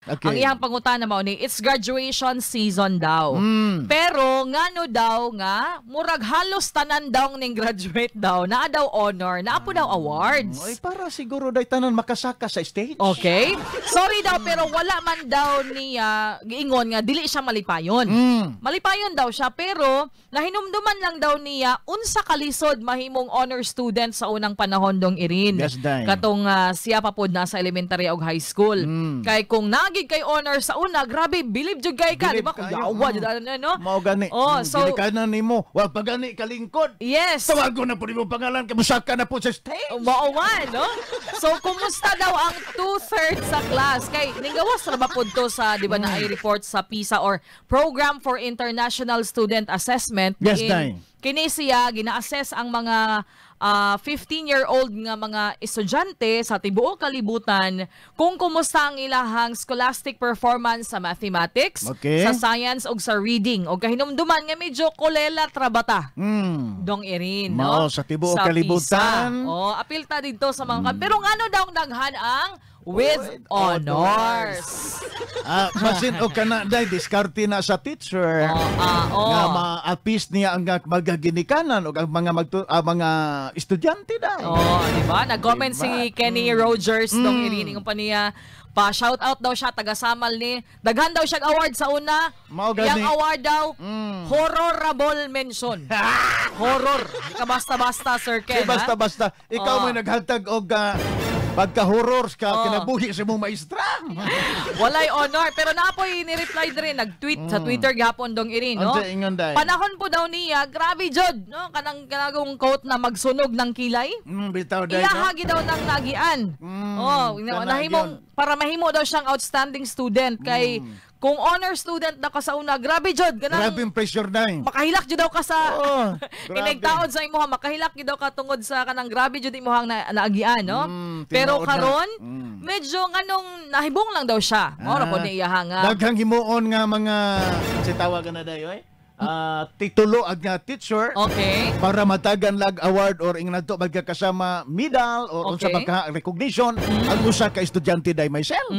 Ang iyang pangutana mao ni, it's graduation season daw. Pero ngano daw nga murag halos tanan daw ning graduate daw naa daw honor, naa po daw awards. Ay, para siguro day tanan makasaka sa stage. Okay? Sorry daw, pero wala man daw niya giingon nga dili siya malipayon. Malipayon daw siya, pero nahinumduman lang daw niya unsa kalisod mahimong honor student sa unang panahon, Dong Irin. Yes, day. Katong siya pa pod nasa elementary ug high school. Kay kung nagig kay honor sa una, grabe, believe jud kay ka, di Bilib ba? Kung kayo. yawa jud ano, no? Mao gani. Oh, so Ginikanan nimo, wa pa gani kalingkod. Tawagon na po nimo pangalan kay musaka na po sa stage. Mao man, no? So, kumusta daw ang two-thirds sa class? Kay, ninggawas ra ba pod to sa, di ba, na ay report sa PISA or Program for International Student Assessment? Yes, In, Day. kini siya, gina-assess ang mga 15-year-old nga mga estudyante sa tibuok kalibutan kung kumusta ang ilahang scholastic performance sa mathematics, sa science ug sa reading. Og kahinumduman nga medyo kolela trabata. Dong Irin, Mao, no? sa tibuok kalibutan. PISA. Oh, apil ta dito sa mga pero ngano daw daghan ang with With honors? Ah, basin og kana day diskarte na sa teacher. Oh. Nga ma-appease niya ang magaginikanan o ang mga mga estudyante day. Oh, di ba? Nag-comment Diba? si Kenny Rogers, Dong Irin, ingon pa niya, pa shout out daw siya taga Samal ni. Daghan daw siya award sa una. Mao gani. Iyang award daw, horrorable mention. Horror. Di ka basta-basta, Sir Ken. Di basta-basta. Ikaw may naghatag og pagka-horror ka kinabuhi sa imong maestra. Walay honor. Pero naapoy ni-reply din, nag-tweet sa Twitter gapon, Dong Irin, no? Unsa ingon, day? Panahon po daw niya, grabe jud, no? Kanang kanagong quote na magsunog ng kilay. Bitaw day, no? Iyahagi daw ng nagian. Oh, kana nahimong para mahimo daw siyang outstanding student kay kung honor student na ka sa una, grabe jud kanang Grabe yung pressure day. Makahilak jud daw ka sa Oo, grabe. inigtaod sa imuha, makahilak jud daw ka tungod sa kanang grabe jud imuhang naagian, no? Pero Tinuod na. karon medyo nganong nahibong lang daw siya. Mao ra po ni iyaha nga. Daghang himuon nga mga si tawagan na dayo eh. Titulo ag nga teacher para matagan lag award or ing nato magkakasama medal or unsa baka recognition ang usa ka estudyante day myself.